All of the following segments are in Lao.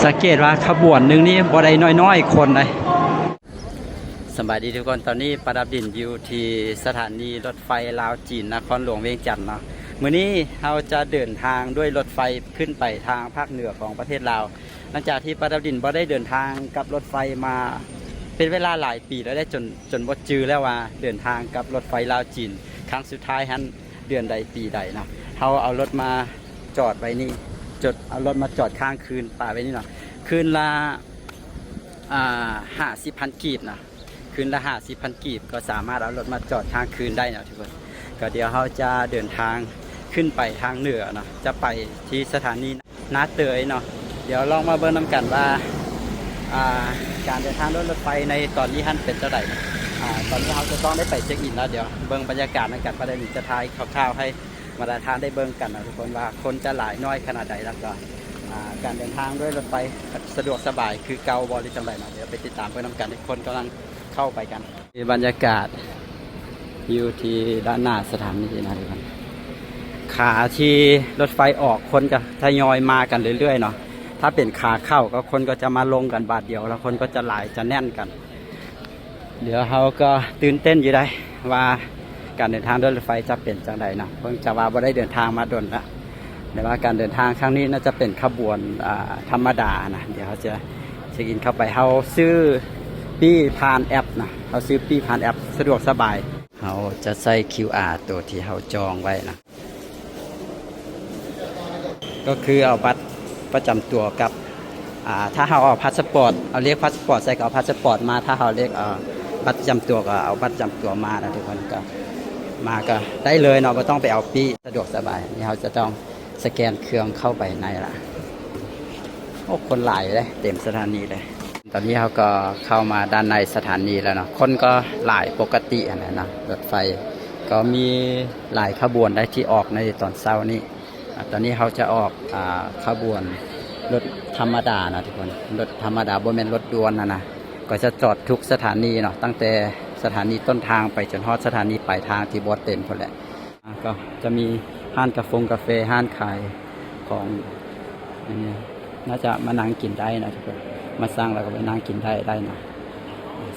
ສັງເກດວ່າຂະບວນໜຶ່ງນີ້ບໍ່ໄດ້ນ້ອຍໆຄົນໃດ. ສະບາຍດີທຸກຄົນ, ຕອນນີ້ປາດັບດິນຢູ່ທີ່ສະຖານີລົດໄຟລາວຈີນນະຄອນຫຼວງວຽງຈັນເນາະ. ມື້ນີ້ເຮົາຈະເດີນທາງດ້ວຍລົດໄຟຂຶ້ນໄປທາງພາກເໜືອຂອງປະເທດລາວ. ຫຼັງຈາກທີ່ປາດັບດິນບໍ່ໄດ້ເດີນທາງກັບລົດໄຟມາເປັນເວລາຫຼາຍປີແລ້ວເດ້ ຈົນ ຈົນບໍ່ຈື່ແລ້ວວ່າເດີນທາງກັບລົດໄຟລາວຈີນຄັ້ງສຸດທ້າຍຫັ້ນເດືອນໃດປີໃດເນາະ. ເຮົາເອົາລົດມາຈອດໄວ້ນີ້ ຈົດ ເອົາລົດມາຈອດຄ້າງຄືນປາໄວ້ນີ້ເນາະ ຄືນລະ ອ່າ ຫ້າສິບພັນກີບເນາະ. ຄືນລະຫ້າສິບພັນກີບ ກໍສາມາດເອົາລົດມາຈອດຄ້າງຄືນໄດ້ເນາະທຸກຄົນ. ກໍດຽວເຮົາຈະເດີນທາງຂຶ້ນໄປທາງເໜືອເນາະ ຈະໄປທີ່ສະຖານີນາເຕີຍເນາະ. ດຽວລອງມາເບິ່ງນຳກັນວ່າ ອ່າ ການເດີນທາງດ້ວຍລົດໄຟໃນຕອນນີ້ຫັ້ນເປັນຈັ່ງໃດເນາະ. ອ່າ ຕອນນີ້ເຮົາຈະຕ້ອງໄດ້ໄປເຊັກອິນແລ້ວ. ດຽວເບິ່ງບັນຍາກາດນຳກັນ ປາດັບດິນຈະຖ່າຍຄ່າວໆໃຫ້ບັນດາທ່ານໄດ້ເບິ່ງກັນເນາະທຸກຄົນ ວ່າຄົນຈະຫຼາຍນ້ອຍຂະໜາດໃດ ແລ້ວກໍ ອ່າ ການເດີນທາງດ້ວຍລົດໄຟສະດວກສະບາຍຄືເກົ່າບໍ່ ຫຼື ຈັ່ງໃດເນາະ. ດຽວໄປຕິດຕາມເບິ່ງນຳກັນ ຄົນກຳລັງເຂົ້າໄປກັນ. ນີ້ບັນຍາກາດຢູ່ທີ່ດ້ານໜ້າສະຖານີນະທຸກຄົນ. ຂາທີ່ລົດໄຟອອກ ຄົນກໍທະຍອຍມາກັນເລື້ອຍໆເນາະ. ຖ້າເປັນຂາເຂົ້າກໍຄົນກໍຈະມາລົງກັນບາດດຽວ ແລ້ວຄົນກໍຈະຫຼາຍ ຈະແໜ້ນກັນ. ດຽວເຮົາກໍຕື່ນເຕັ້ນຢູ່ໃດ໋ວ່າການເດີນທາງດ້ວຍລົດໄຟຈະເປັນຈັ່ງໃດເນາະ ເນື່ອງຈາກວ່າບໍ່ໄດ້ເດີນທາງມາດົນແລ້ວ. ແຕ່ວ່າການເດີນທາງຄັ້ງນີ້ໜ້າຈະເປັນຂະບວນ ອ່າ ທຳມະດານະ. ດຽວເຮົາຈະເຊັກອິນເຂົ້າໄປ. ເຮົາຊື້ປີ້ຜ່ານແອັບນະ ເຮົາຊື້ປີ້ຜ່ານແອັບ ສະດວກສະບາຍ. ເຮົາຈະໃສ່ຄິວອາໂຕທີ່ເຮົາຈອງໄວ້ນະ. ກໍຄືເອົາບັດປະຈຳຕົວກັບ ອ່າ ຖ້າເຮົາເອົາພາສປອດ ເອົາເລກພາສປອດໃສ່ ກໍເອົາພາສປອດມາ. ຖ້າເຮົາເລກ ເອີ ບັດປະຈຳຕົວ ກໍເອົາບັດປະຈຳຕົວມານະທຸກຄົນ. ກໍມາກໍໄດ້ເລີຍເນາະ ບໍ່ຕ້ອງໄປເອົາປີ້ ສະດວກສະບາຍ. ນີ້ເຮົາຈະຕ້ອງສະແກນເຄື່ອງເຂົ້າໄປໃນລະ. ໂອ້ ຄົນຫຼາຍເດ້ ເຕັມສະຖານີເລີຍ. ຕອນນີ້ເຮົາກໍເຂົ້າມາດ້ານໃນສະຖານີແລ້ວເນາະ ຄົນກໍຫຼາຍປົກກະຕິຫັ້ນແຫຼະເນາະ. ລົດໄຟກໍມີຫຼາຍຂະບວນໄດ໋ທີ່ອອກໃນຕອນເຊົ້ານີ້. ອາ ຕອນນີ້ເຮົາຈະອອກ ອາ ຂະບວນລົດທຳມະດານະທຸກຄົນ ລົດທຳມະດາ ບໍ່ແມ່ນລົດດ່ວນຫັ້ນນະ ກໍຈະຈອດທຸກສະຖານີເນາະ ຕັ້ງແຕ່ສະຖານີຕົ້ນທາງໄປຈົນຮອດສະຖານີປາຍທາງທີ່ບໍ່ເຕັມພຸ້ນແຫຼະ. ອາ ກໍຈະມີຮ້ານກາຟົງກາເຟ ຮ້ານຂາຍຂອງ ອັນນີ້ໜ້າຈະມານັ່ງກິນໄດ້ນະທຸກຄົນ ມາສັ່ງແລ້ວກໍໄປນັ່ງກິນໄດ້ ໄດ້ນະ.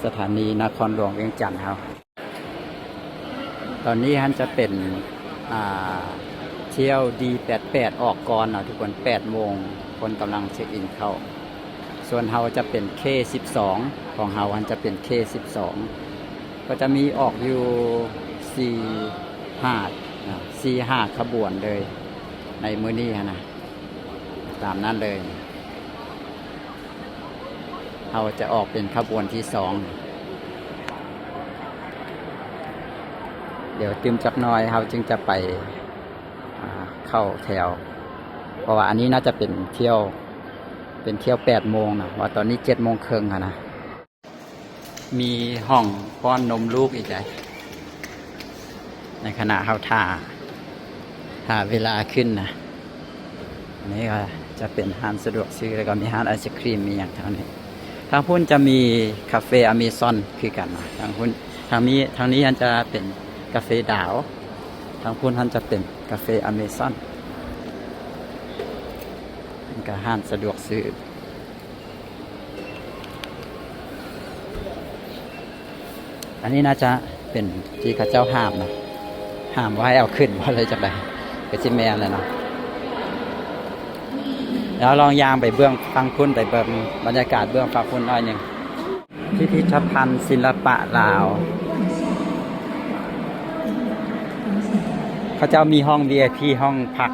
ສະຖານີນະຄອນຫຼວງວຽງຈັນເຮົາ ຕອນນີ້ຫັ້ນຈະເປັນ ອ່າ ທ່ຽວດີແປດແປດອອກກ່ອນເນາະທຸກຄົນ ແປດໂມງ ຄົນກຳລັງເຊັກອິນເຂົ້າ. ສ່ວນເຮົາຈະເປັນເຄສິບສອງ ຂອງເຮົາຫັ້ນຈະເປັນເຄສິບສອງ ກໍຈະມີອອກຢູ່ສີ່ຫ້ານະ ສີ່ຫ້າຂະບວນເລີຍໃນມື້ນີ້ຫັ້ນນະ ຕາມນັ້ນເລີຍ. ເຮົາຈະອອກເປັນຂະບວນທີສອງ ດຽວຕື່ມຈັກໜ້ອຍເຮົາຈຶ່ງຈະໄປ ອ່າ ເຂົ້າແຖວ ເພາະວ່າອັນນີ້ໜ້າຈະເປັນທ່ຽວ ເປັນທ່ຽວແປດໂມງນະ ວ່າຕອນນີ້ເຈັດໂມງເຄິ່ງຫັ້ນນະ. ມີຫ້ອງປ້ອນນົມລູກອີກໃດ໋ ໃນຂະນະເຮົາຖ້າ ຖ້າເວລາຂຶ້ນນະ. ອັນນີ້ກໍຈະເປັນຮ້ານສະດວກຊື້ ແລ້ວກໍມີຮ້ານໄອສະຄຣີມ ມີຫຍັງທາງນີ້. ທາງພຸ້ນຈະມີຄາເຟອາເມຊອນຄືກັນນະ ທາງພຸ້ນ ທາງນີ້ ທາງນີ້ຫັ້ນຈະເປັນກາເຟດາວ ທາງພຸ້ນຫັ້ນຈະເປັນກາເຟອາເມຊອນ ມັນກໍຮ້ານສະດວກຊື້. ອັນນີ້ໜ້າຈະເປັນທີ່ເຂົາເຈົ້າຫ້າມນະ ຫ້າມບໍ່ໃຫ້ເອົາຂຶ້ນບໍ່ ຫຼື ຈັ່ງໃດ ກໍຊິແມ່ນແຫຼະເນາະ. ແລ້ວລອງຍ່າງໄປເບື້ອງຝັ່ງພຸ້ນ ໄປເບິ່ງບັນຍາກາດເບື້ອງຝັ່ງພຸ້ນໜ້ອຍໜຶ່ງ. ພິພິທະພັນສິລະປະລາວ ເຂົາເຈົ້າມີຫ້ອງວີໄອພີ ຫ້ອງພັກ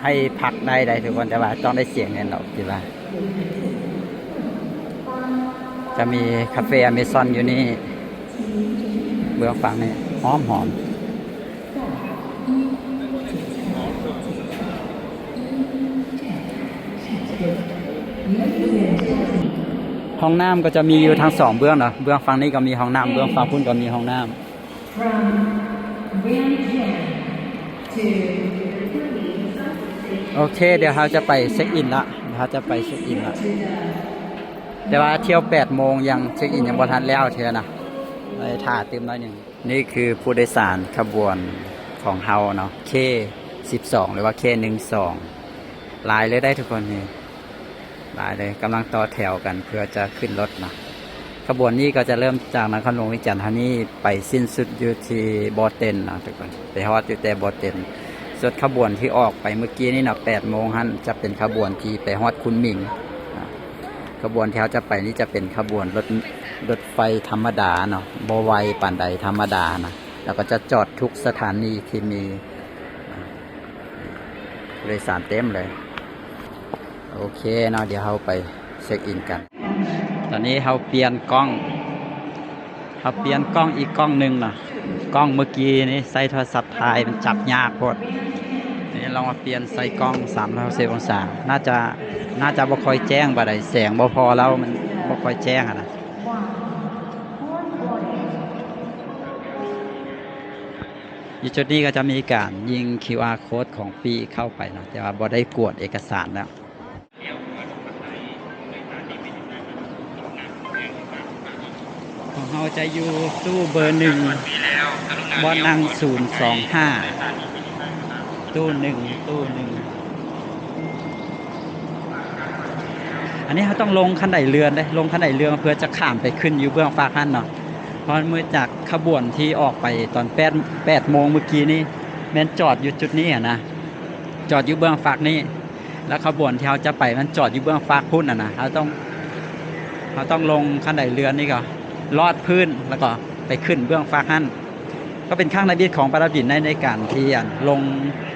ໃຫ້ພັກໄດ້ໄດ໋ທຸກຄົນ ແຕ່ວ່າຕ້ອງໄດ້ສຽເງິນດອກ ທີ່ວ່າ ຈະມີຄາເຟອາເມຊອນຢູ່ນີ້ ເບື້ອງຝັ່ງນີ້ຫອມໆ. ຫ້ອງນ້ຳກໍຈະມີຢູ່ທັງສອງເບື້ອງເນາະ ເບື້ອງຝັ່ງນີ້ກໍມີຫ້ອງນ້ຳ ເບື້ອງຝັ່ງພຸ້ນກໍມີຫ້ອງນ້ຳ. ໂອເຄ ດຽວເຮົາຈະໄປເຊັກອິນລະ ເຮົາຈະໄປເຊັກອິນລະ ແຕ່ວ່າທ່ຽວແປດໂມງ ຍັງເຊັກອິນຍັງບໍ່ທັນແລ້ວເທື່ອນະ ໄດ້ຖ້າຕື່ມໜ້ອຍໜຶ່ງ. ນີ້ຄືຜູ້ໂດຍສານຂະບວນຂອງເຮົາເນາະ ເຄສິບສອງ ຫຼືວ່າເຄໜຶ່ງສອງ ຫຼາຍເລີຍໄດ໋ທຸກຄົນ. ນີ້ ຫຼາຍເລີຍ ກຳລັງຕໍ່ແຖວກັນເພື່ອຈະຂຶ້ນລົດເນາະ. ຂະບວນນີ້ກໍຈະເລີ່ມຈາກນະຄອນຫຼວງວຽງຈັນເຮົານີ້ ໄປສິ້ນສຸດຢູ່ທີ່ບໍ່ເຕັນເນາະທຸກຄົນ ໄປຮອດຢູ່ແຕ່ບໍ່ເຕັນ. ສ່ວນຂະບວນທີ່ອອກໄປເມື່ອກີ້ນີ້ເນາະ ແປດໂມງຫັ້ນ ຈະເປັນຂະບວນທີ່ໄປຮອດຄຸນໝິງເນາະ. ຂະບວນທີ່ເຮົາຈະໄປນີ້ຈະເປັນຂະບວນລົດ ລົດໄຟທຳມະດາເນາະ ບໍ່ໄວປານໃດ ທຳມະດານະ ແລ້ວກໍຈະຈອດທຸກສະຖານີທີ່ມີ ຜູ້ໂດຍສານເຕັມເລີຍ. ໂອເຄເນາະ ດຽວເຮົາໄປເຊັກອິນກັນ. ຕອນນີ້ເຮົາປ່ຽນກ້ອງ ເຮົາປ່ຽນກ້ອງອີກກ້ອງໜຶ່ງເນາະ. ກ້ອງເມື່ອກີ້ນີ້ໃຊ້ໂທລະສັບຖ່າຍ ມັນຈັບຍາກໂພດ. ນີ້ລອງມາປ່ຽນໃສ່ກ້ອງສາມຮ້ອຍຫົກສິບອົງສາ. ໜ້າຈະ ໜ້າຈະບໍ່ຄ່ອຍແຈ້ງປານໃດ ແສງບໍ່ພໍແລ້ວ ມັນບໍ່ຄ່ອຍແຈ້ງຫັ້ນນະ. ຢູ່ຈຸດນີ້ກໍຈະມີການຍິງຄິວອາໂຄດຂອງປີ້ເຂົ້າໄປເນາະ ແຕ່ວ່າບໍ່ໄດ້ກວດເອກະສານແລ້ວ. ຂອງເຮົາຈະຢູ່ຕູ້ເບີໜຶ່ງ ບ່ອນນັ່ງສູນສອງຫ້າ ຕູ້ໜຶ່ງ ຕູ້ໜຶ່ງ. ອັນນີ້ເຮົາຕ້ອງລົງຄັນໄດເລື່ອນເດ້ ລົງຄັນໄດເລື່ອນເພື່ອຈະຂ້າມໄປຂຶ້ນຢູ່ເບື້ອງຟາກຫັ້ນເນາະ. ເພາະເມື່ອຈາກຂະບວນທີ່ອອກໄປຕອນແປດ ແປດໂມງເມື່ອກີ້ນີ້ ແມ່ນຈອດຢູ່ຈຸດນີ້ຫັ້ນນະ ຈອດຢູ່ເບື້ອງຟາກນີ້ ແລ້ວຂະບວນທີ່ເຮົາຈະໄປມັນຈອດຢູ່ເບື້ອງຟາກພຸ້ນຫັ້ນນະ. ເຮົາຕ້ອງ ເຮົາຕ້ອງລົງຄັນໄດເລື່ອນນີ້ກໍລອດພື້ນ ແລ້ວກໍໄປຂຶ້ນເບື້ອງຟາກຫັ້ນ. ກໍເປັນຄັ້ງທຳອິດຂອງປາລາບດິນໃນ ໃນການທີ່ ອັນ ລົງ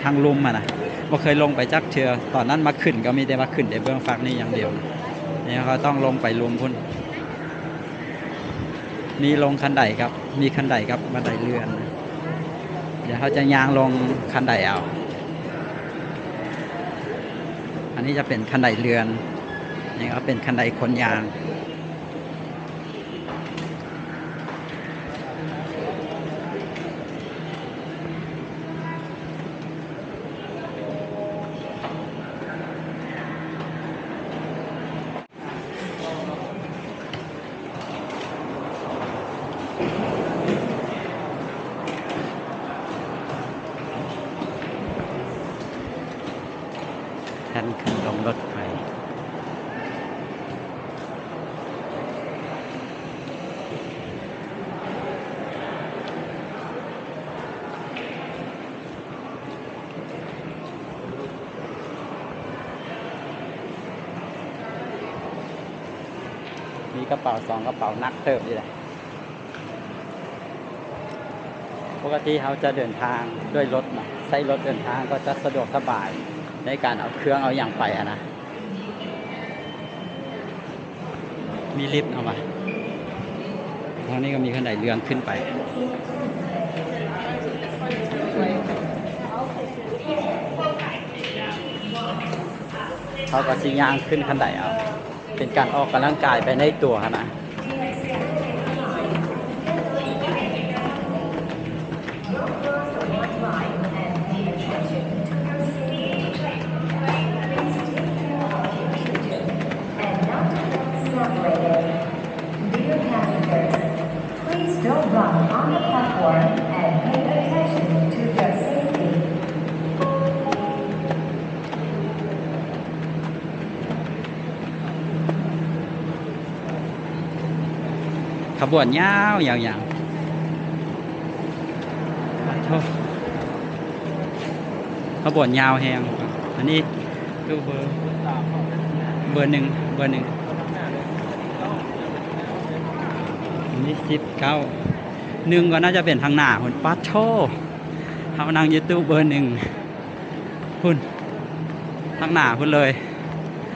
ທາງລຸ່ມຫັ້ນນະ ບໍ່ເຄີຍລົງໄປຈັກເທື່ອ. ຕອນນັ້ນມາຂຶ້ນກໍມີແຕ່ວ່າຂຶ້ນແຕ່ເບື້ອງຟາກນີ້ຢ່າງດຽວ. ນີ້ເຮົາຕ້ອງລົງໄປລຸ່ມພຸ້ນ. ມີລົງຄັນໄດກັບ ມີຄັນໄດກັບບັນໄດເລື່ອນ. ດຽວເຮົາຈະຍ່າງລົງຄັນໄດເອົາ. ອັນນີ້ຈະເປັນຄັນໄດເລື່ອນ. ນີ້ກໍເປັນຄັນໄດຄົນຍ່າງ. ແທ່ນຂຶ້ນລົງລົດໄຟ. ມີກະເປົາສອງກະເປົາ ໜັກເຕີບຢູ່ເດ. ປົກກະຕິເຮົາຈະເດີນທາງດ້ວຍລົດເນາະ ໃຊ້ລົດເດີນທາງກໍຈະສະດວກສະບາຍໃນການເອົາເຄື່ອງເອົາຫຍັງໄປຫັ້ນນະ. ມີລິບເອົາມາ ທາງນີ້ກໍມີຄັນໄດເລື່ອນຂຶ້ນໄປ. ເຮົາກໍຊິຍ່າງຂຶ້ນຄັນໄດເອົາ ເປັນການອອກກຳລັງກາຍໄປໃນຕົວຫັ້ນນະ. Dear passengers, please don't run on the platform and pay attention to your safety. ຂະບວນຍາວໆ ໂອ້ ຂະບວນຍາວແຮງ. ອັນນີ້ຕູ້ເບີ ເບີໜຶ່ງ ເບີໜຶ່ງ ອັນນີ້ສິບເກົ້າ ໜຶ່ງກໍໜ້າຈະເປັນທາງໜ້າພຸ້ນ. ປາດໂທ້ ເຮົານັ່ງຢູ່ຕູ້ເບີໜຶ່ງ ພຸ້ນ ທາງໜ້າພຸ້ນເລີຍ.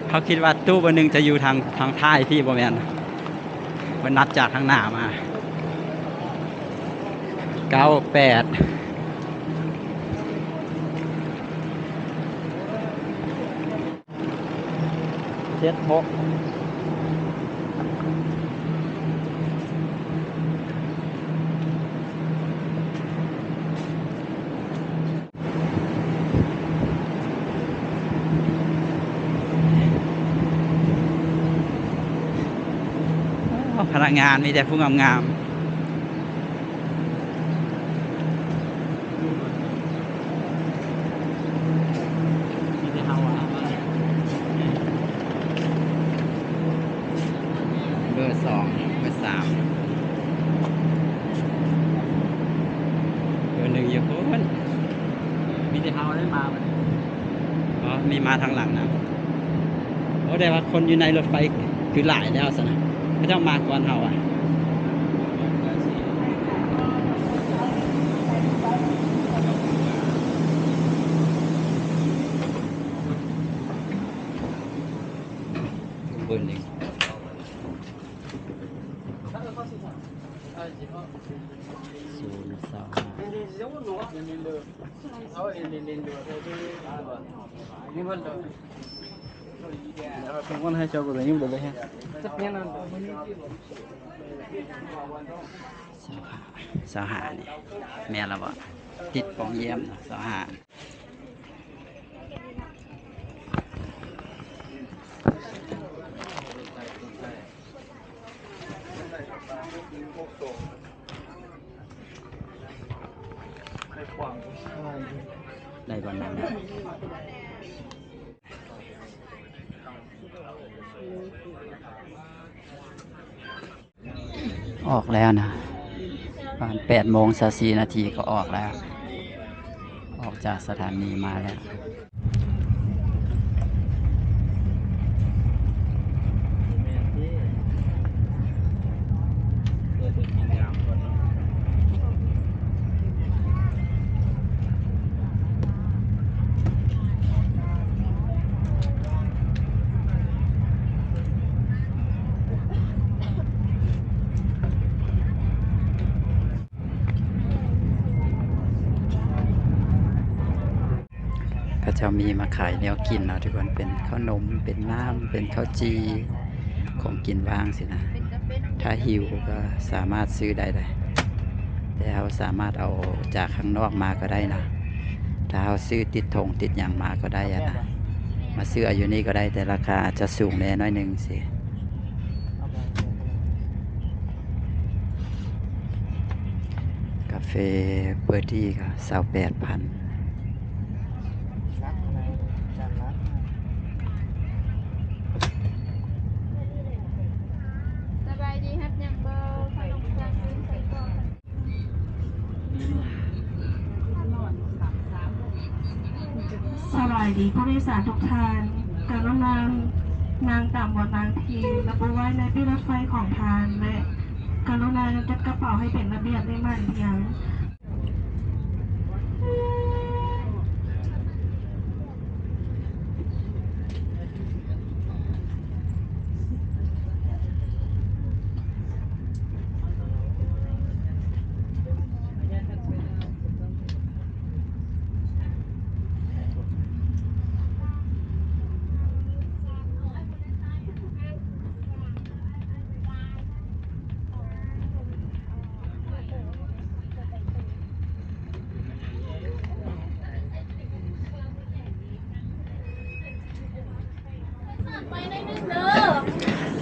ເຮົາຄິດວ່າຕູ້ເບີໜຶ່ງຈະຢູ່ທາງ ທາງທ້າຍພີ້ ບໍ່ແມ່ນ ເພິ່ນນັບຈາກທາງໜ້າມາ. ເກົ້າແປດ ເຈັດຫົກ ພະນັກງານມີແຕ່ຜູ້ງາມໆ. ມີແຕ່ເຮົາອະ ເຮົາມາ. ສອງ ເບີສາມ ເບີໜຶ່ງຢູ່ພຸ້ນ. ມີແຕ່ເຮົາໄດ້ມາບັດນີ້. ອໍ ມີມາທາງຫຼັງນຳ. ໂອ້ ແຕ່ວ່າຄົນຢູ່ໃນລົດໄຟຄືຫຼາຍແລ້ວຊັ້ນນະ, ເຂົາເຈົ້າມາກ່ອນເຮົາອະ. ເບີໜຶ່ງ ສູນ ຊາວຫ້າ ຊາວຫ້າ ຊາວຫ້ານີ້ ແມ່ນລະບໍ່? ຕິດປ່ອງຢ້ຽມເນາະ ຊາວຫ້າ. ໄດ້ບ່ອນນັ່ງ. ອອກແລ້ວນະ ປະມານແປດໂມງຊາວສີ່ນາທີກໍອອກແລ້ວ, ອອກຈາກສະຖານີມາແລ້ວ. ເຂົາເຈົ້າມີມາຂາຍແນວກິນເນາະທຸກຄົນ, ເປັນເຂົ້າໜົມ ເປັນນ້ຳ ເປັນເຂົ້າຈີ່ ຂອງກິນຫວານຊີ້ນະ. ຖ້າຫິວກໍສາມາດຊື້ໄດ້ເລີຍ, ແຕ່ເຮົາສາມາດເອົາຈາກຂ້າງນອກມາກໍໄດ້ນະ. ຖ້າເຮົາຊື້ຕິດຖົງຕິດຫຍັງມາກໍໄດ້ຫັ້ນນະ, ມາຊື້ເອົາຢູ່ນີ້ກໍໄດ້, ແຕ່ລາຄາອາດຈະສູງແດ່ໜ້ອຍໜຶ່ງຊີ້. ກາເຟເບີດີ້ກະຊາວແປດພັນ. ສະບາຍດີ, ຮັບຫຍັງບໍ່? ຂະໜົມ ເຄື່ອງດື່ມ ໄສ້ກອກ. ສະບາຍດີຜູ້ໂດຍສານທຸກທ່ານ, ກະລຸນານັ່ງຕາມບ່ອນນັ່ງທີ່ລະບຸໄວ້ໃນປີ້ລົດໄຟຂອງທ່ານ ແລະ ກະລຸນາຈັດກະເປົາໃຫ້ເປັນລະບຽບໃນໝ້າຍທຽງ.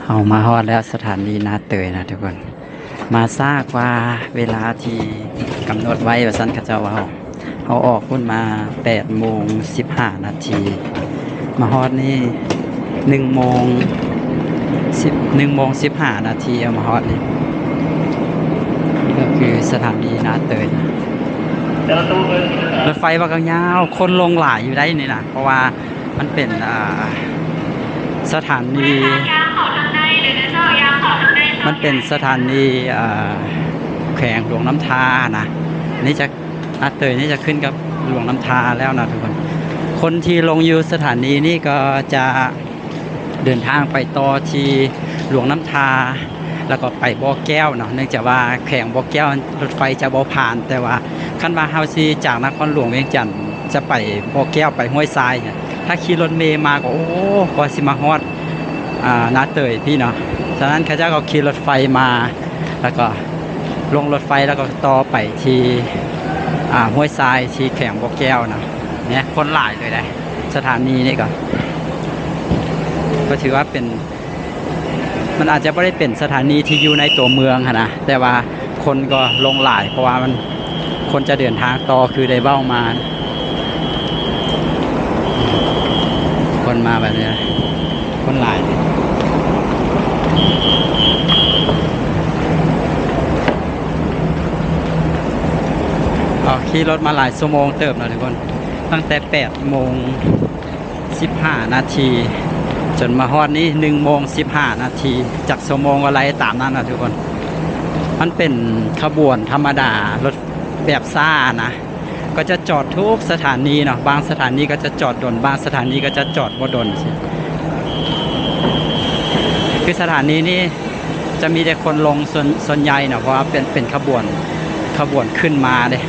ເຮົາມາຮອດແລ້ວ ສະຖານີນາເຕີຍນະທຸກຄົນ. ມາຊ້າກວ່າເວລາທີ່ກຳນົດໄວ້ວ່າຊັ້ນ ເຂົາເຈົ້າເວົ້າ. ເຮົາອອກພຸ້ນມາແປດໂມງສິບຫ້ານາທີ, ມາຮອດນີ້ໜຶ່ງໂມງສິບ ໜຶ່ງໂມງສິບຫ້ານາທີ ເຮົາມາຮອດນີ້. ນີ້ກໍຄືສະຖານີນາເຕີຍ. ລົດໄຟບັກຍາວ, ຄົນລົງຫຼາຍຢູ່ໄດ໋ນີ້ນະ, ເພາະວ່າ ມັນເປັນ ອ່າ ສະຖານີ ມັນເປັນສະຖານີ ອ່າ ແຂວງຫຼວງນ້ຳທານະ. ນີ້ຈະ ນາເຕີຍນີ້ຈະຂຶ້ນກັບຫຼວງນ້ຳທາແລ້ວນະທຸກຄົນ. ຄົນທີ່ລົງຢູ່ສະຖານີນີ້ກໍຈະເດີນທາງໄປຕໍ່ທີ່ຫຼວງນ້ຳທາ ແລ້ວກໍໄປບໍ່ແກ້ວເນາະ, ເນື່ອງຈາກວ່າແຂວງບໍ່ແກ້ວລົດໄຟຈະບໍ່ຜ່ານ, ແຕ່ວ່າຄັນວ່າເຮົາຊິຈາກນະຄອນຫຼວງວຽງຈັນຈະໄປບໍ່ແກ້ວ ໄປຫ້ວຍຊາຍ, ຖ້າຂີ່ລົດເມມາກໍ ໂອ້ ກວ່າຊິມາຮອດ ອ່າ ນາເຕີຍພີ້ເນາະ. ສະນັ້ນເຂົາເຈົ້າກໍຂີ່ລົດໄຟມາ ແລ້ວກໍລົງລົດໄຟ ແລ້ວກໍຕໍ່ໄປທີ່ ອ່າ ຫ້ວຍຊາຍ ທີ່ແຂວງບໍ່ແກ້ວເນາະ. ແມ່ນ ຄົນຫຼາຍເລີຍເດ້ ສະຖານີນີ້ກໍ ກໍຖືວ່າເປັນ ມັນອາດຈະບໍ່ໄດ້ເປັນສະຖານີທີ່ຢູ່ໃນຕົວເມືອງຫັ້ນນະ, ແຕ່ວ່າຄົນກໍລົງຫຼາຍ ເພາະວ່າມັນ ຄົນຈະເດີນທາງຕໍ່ ຄືໄດ້ເວົ້າມາ. ຄົນມາແບບນີ້ນະ ຄົນຫຼາຍ. ຂີ່ລົດມາຫຼາຍຊົ່ວໂມງເຕີບເນາະທຸກຄົນ, ຕັ້ງແຕ່ແປດໂມງສິບຫ້ານາທີ ຈົນມາຮອດນີ້ໜຶ່ງໂມງສິບຫ້ານາທີ, ຈັກຊົ່ວໂມງກໍໄລ່ຕາມນັ້ນນະທຸກຄົນ. ມັນເປັນຂະບວນທຳມະດາ, ລົດແບບຊ້ານະ, ກໍຈະຈອດທຸກສະຖານີເນາະ, ບາງສະຖານີກໍຈະຈອດດົນ, ບາງສະຖານີກໍຈະຈອດບໍ່ດົນຊີ້. ຄືສະຖານີນີ້ ຈະມີແຕ່ຄົນລົງສ່ວນ ສ່ວນໃຫຍ່ເນາະ, ເພາະວ່າເປັນ ເປັນຂະບວນ ຂະບວນຂຶ້ນມາເດ້.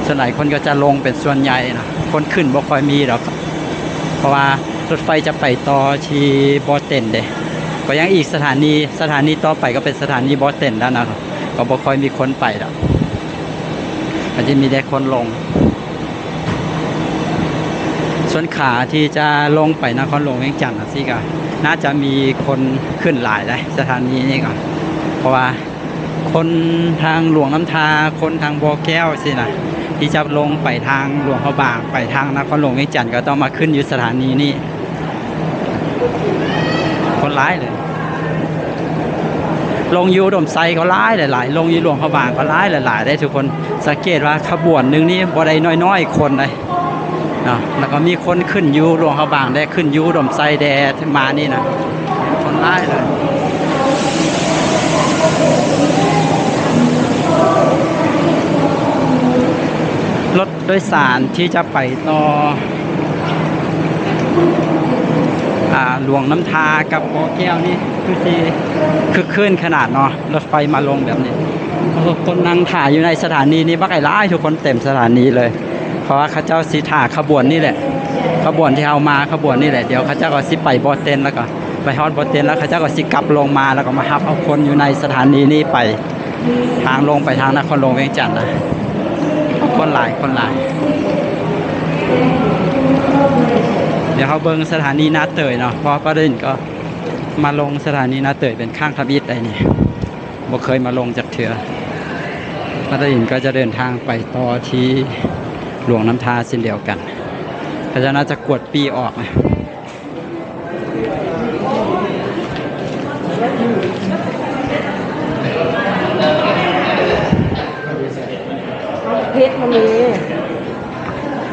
ສ່ວນຫຼາຍຄົນກໍຈະລົງເປັນສ່ວນໃຫຍ່ເນາະ, ຄົນຂຶ້ນບໍ່ຄ່ອຍມີດອກ, ເພາະວ່າລົດໄຟຈະໄປຕໍ່ທີ່ບໍ່ເຕັນເດ້. ກໍຍັງອີກສະຖານີ, ສະຖານີຕໍ່ໄປກໍເປັນສະຖານີບໍ່ເຕັນແລ້ວນະ, ກໍບໍ່ຄ່ອຍມີຄົນໄປດອກ, ກໍຈະມີແຕ່ຄົນລົງ. ສ່ວນຂາທີ່ຈະລົງໄປນະຄອນຫຼວງວຽງຈັນຈັ່ງຊີ້ກໍ ໜ້າຈະມີຄົນຂຶ້ນຫຼາຍໄດ໋ ສະຖານີນີ້ກໍ, ເພາະວ່າຄົນທາງຫຼວງນ້ຳທາ, ຄົນທາງບໍ່ແກ້ວຊີ້ນະ, ທີ່ຈະລົງໄປທາງຫຼວງພະບາງ, ໄປທາງນະຄອນຫຼວງວຽງຈັນ ກໍຕ້ອງມາຂຶ້ນຢູ່ສະຖານີນີ້. ຄົນຫຼາຍເລີຍ, ລົງຢູ່ອຸດົມໄຊກໍຫຼາຍຫຼາຍໆ, ລົງຢູ່ຫຼວງພະບາງກໍຫຼາຍຫຼາຍໆເດ້ທຸກຄົນ. ສັງເກດວ່າຂະບວນໜຶ່ງນີ້ບໍ່ໄດ້ນ້ອຍໆຄົນເດ້. ເນາະ, ແລ້ວກໍມີຄົນຂຶ້ນຢູ່ຫຼວງພະບາງແດ່ ຂຶ້ນຢູ່ອຸດົມໄຊແດ່ ມານີ້ນະ, ຄົນຫຼາຍເລີຍ. ລົດໂດຍສານທີ່ຈະໄປຕໍ່ ອ່າ ຫຼວງນ້ຳທາກັບບໍ່ແກ້ວນີ້ ຄືຊິຄຶກຄື້ນຂະໜາດເນາະ, ລົດໄຟມາລົງແບບນີ້. ຄົນນັ່ງຖ້າຢູ່ໃນສະຖານີນີ້ບັກຫຼາຍໆ ທຸກຄົນ, ເຕັມສະຖານີເລີຍ. ເພາະວ່າເຂົາເຈົ້າຊິຖ້າຂະບວນນີ້ແຫຼະ, ຂະບວນທີ່ເຮົາມາ ຂະບວນນີ້ແຫຼະ. ດຽວເຂົາເຈົ້າກໍຊິໄປບໍ່ເຕັນ ແລ້ວກໍໄປຮອດບໍ່ເຕັນ ແລ້ວເຂົາເຈົ້າກໍຊິກັບລົງມາ ແລ້ວກໍມາຮັບເອົາຄົນຢູ່ໃນສະຖານີນີ້ໄປ, ທາງລົງໄປທາງນະຄອນຫຼວງວຽງຈັນນະ. ຄົນຫຼາຍ ຄົນຫຼາຍ. ດຽວເຮົາເບິ່ງສະຖານີນາເຕີຍເນາະ, ເພາະວ່າປາດາດິນກໍມາລົງສະຖານີນາເຕີຍເປັນຄັ້ງທຳອິດໄດ໋ນີ້. ບໍ່ເຄີຍມາລົງຈັກເທື່ອ. ປາດາດິນກໍຈະເດີນທາງໄປຕໍ່ທີ່ຫຼວງນ້ຳທາເຊັ່ນດຽວກັນ. ເຂົາເຈົ້າໜ້າຈະກວດປີ້ອອກນະ. ເພັດມັນມີ.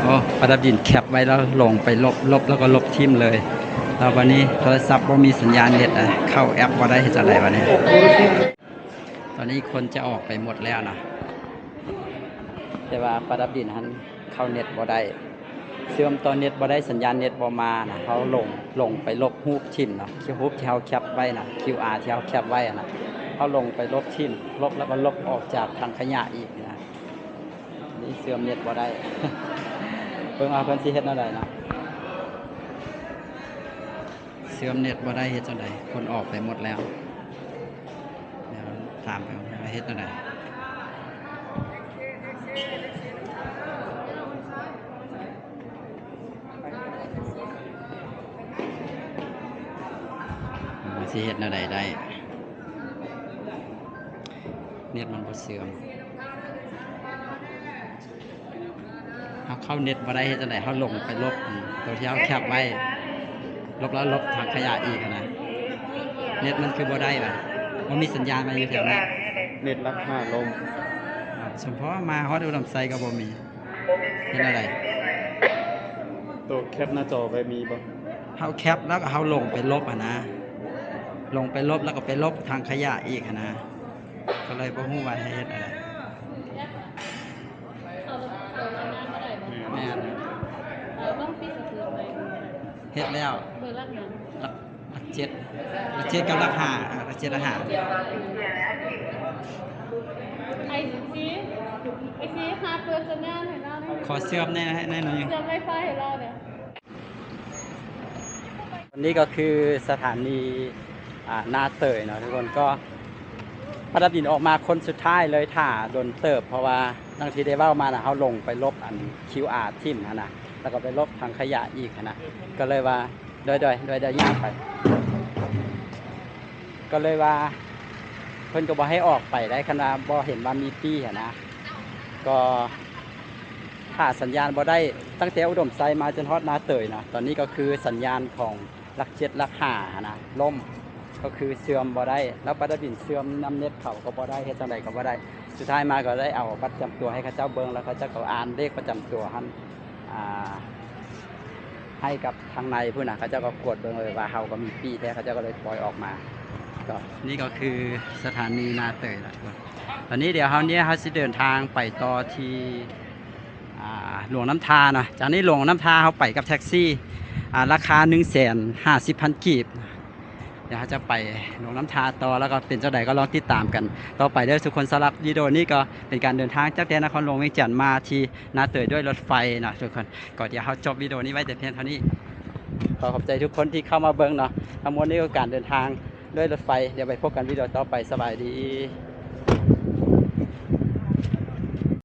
ໂອ້ ປາດາດິນແຄັບໄວ້ແລ້ວລົງໄປລົບ, ລົບແລ້ວກໍລົບຖິ້ມເລີຍ. ແລ້ວບັດນີ້ໂທລະສັບບໍ່ມີສັນຍານເນັດນະ, ເຂົ້າແອັບບໍ່ໄດ້, ເຮັດຈັ່ງໃດບັດນີ້? ຕອນນີ້ຄົນຈະອອກໄປໝົດແລ້ວນະ, ແຕ່ວ່າປະດັບດິນຫັ້ນເຂົ້າເນັດບໍ່ໄດ້, ເຊື່ອມຕໍ່ເນັດບໍ່ໄດ້, ສັນຍານເນັດບໍ່ມານະ. ເຮົາລົງ, ລົງໄປລົບຮູບຖິ້ມເນາະ, ຮູບທີ່ເຮົາແຄັບໄວ້ນະ, ຄິວອາ ທີ່ເຮົາແຄັບໄວ້ນະ, ເຮົາລົງໄປລົບຖິ້ມ, ລົບແລ້ວກໍລົບອອກຈາກຖັງຂະຫຍະອີກນະ. ນີ້ເຊື່ອມເນັດບໍ່ໄດ້, ເບິ່ງວ່າເພິ່ນຊິເຮັດແນວໃດເນາະ. ເຊື່ອມເນັດບໍ່ໄດ້ເຮັດຈັ່ງໃດ? ຄົນອອກໄປໝົດແລ້ວ. ດຽວຖາມເພິ່ນວ່າເຮັດແນວໃດ? ວ່າຊິເຮັດແນວໃດໄດ້? ເນັດມັນບໍ່ເຊື່ອມ. ເຮົາເຂົ້າເນັດບໍ່ໄດ້ເຮັດຈັ່ງໃດ? ເຮົາລົງໄປລົບໂຕທີ່ເຮົາແຄັບໄວ້, ລົບແລ້ວລົບຖັງຂະຫຍະອີກຫັ້ນນະ. ເນັດມັນຄືບໍ່ໄດ້ວະ? ບໍ່ມີສັນຍານມາຢູ່ແຖວນີ້. ເນັດຫຼັກຫ້າລົ້ມ. ສົມພໍມາຮອດອຸດົມໄຊກໍບໍ່ມີ. ເຮັດແນວໃດ? ໂຕແຄັບໜ້າຈໍໄວ້ມີບໍ່? ເຮົາແຄັບແລ້ວກໍເຮົາລົງໄປລົບຫັ້ນນະ, ລົງໄປລົບແລ້ວກໍໄປລົບຖັງຂະຫຍະອີກຫັ້ນນະ, ກໍເລີຍບໍ່ຮູ້ວ່າໃຫ້ເຮັດແນວໃດ. ແມ່ນ. ເອີ ຕ້ອງປິດສະເກີດໃໝ່. ເຮັດແລ້ວ. ເບີຫຼັກຫຍັງ? ຫຼັກ ຫຼັກເຈັດ. ຫຼັກເຈັດກັບຫຼັກຫ້າ. ຫຼັກເຈັດ ຫຼັກຫ້າ. ໄອຊີ ໄອຊີ ຫາເປີດສັນຍານໃຫ້ລາວແດ່. ຂໍເຊື່ອມແດ່ ໃຫ້ໜ້ອຍໜຶ່ງ. ເຊື່ອມໄວໄຟໃຫ້ລາວແດ່. ອັນນີ້ກໍຄືສະຖານີ ອ່າ ນາເຕີຍເນາະທຸກຄົນ. ກໍປະດັບດິນອອກມາຄົນສຸດທ້າຍເລີຍ, ຖ້າດົນເຕີບ ເພາະວ່າດັ່ງທີ່ໄດ້ເວົ້າມານະ, ເຮົາລົງໄປລົບອັນຄິວອາຖິ້ມຫັ້ນນະ, ແລ້ວກໍໄປລົບຖັງຂະຫຍະອີກຫັ້ນນະ, ກໍເລີຍວ່າ ໂດຍ ໂດຍ ໂດຍ ໂດຍ ຍ່າງໄປ, ກໍເລີຍວ່າເພິ່ນກໍບໍ່ໃຫ້ອອກໄປໄດ໋, ຄັນວ່າບໍ່ເຫັນວ່າມີປີ້ຫັ້ນນະ. ກໍຖ້າສັນຍານບໍ່ໄດ້ ຕັ້ງແຕ່ອຸດົມໄຊມາຈົນຮອດນາເຕີຍນະ, ຕອນນີ້ກໍຄືສັນຍານຂອງ ຫຼັກເຈັດ ຫຼັກຫ້າຫັ້ນນະ ລົ້ມ, ກໍຄືເຊື່ອມບໍ່ໄດ້. ແລ້ວປະດັບດິນເຊື່ອມນຳເນັດເຂົາກໍບໍ່ໄດ້, ເຮັດຈັ່ງໃດກໍບໍ່ໄດ້. ເສ ສຸດທ້າຍມາກໍໄດ້ເອົາບັດປະຈຳຕົວໃຫ້ເຂົາເຈົ້າເບິ່ງ ແລ້ວເຂົາເຈົ້າກໍອ່ານເລກປະຈຳຕົວຫັ້ນ ອ່າ ໃຫ້ກັບທາງໃນພຸ້ນນະ ເຂົາເຈົ້າກໍກວດເບິ່ງເລີຍວ່າເຮົາກໍມີປີ້ແທ້ ເຂົາເຈົ້າກໍເລີຍປ່ອຍອອກມາ. ກໍ ນີ້ກໍຄືສະຖານນີນາເຕີຍລະທຸກຄົນ. ຕອນນີ້ດຽວເຮົານີ້ເຮົາຊິເດີນທາງໄປຕໍ່ທີ່ ອ່າ ຫຼວງນ້ຳທາເນາະ. ຈາກນີ້ຫຼວງນ້ຳທາເຮົາໄປກັບແທັກຊີ ອ່າ ລາຄາໜຶ່ງແສນຫ້າສິບພັນກີບ. ດຽວເຮົາຈະໄປຫຼວງນ້ຳທາຕໍ່ ແລ້ວກໍເປັນຈັ່ງໃດກໍລອງຕິດຕາມກັນຕໍ່ໄປເດີທຸກຄົນ. ສຳລັບວິດີໂອນີ້ກໍເປັນການເດີນທາງຈາກແຕ່ນະຄອນຫຼວງວຽງຈັນມາທີ່ນາເຕີຍດ້ວຍລົດໄຟເນາະທຸກຄົນ. ກໍດຽວເຮົາຈົບວິດີໂອນີ້ໄວ້ແຕ່ພຽງເທົ່ານີ້. ຂໍຂອບໃຈທຸກຄົນທີ່ເຂົ້າມາເບິ່ງເນາະ. ທັງໝົດນີ້ກໍການເດີນທາງດ້ວຍລົດໄຟ. ດຽວໄປພົບກັນວິດີໂອຕໍ່ໄປ. ສະບາຍດີ.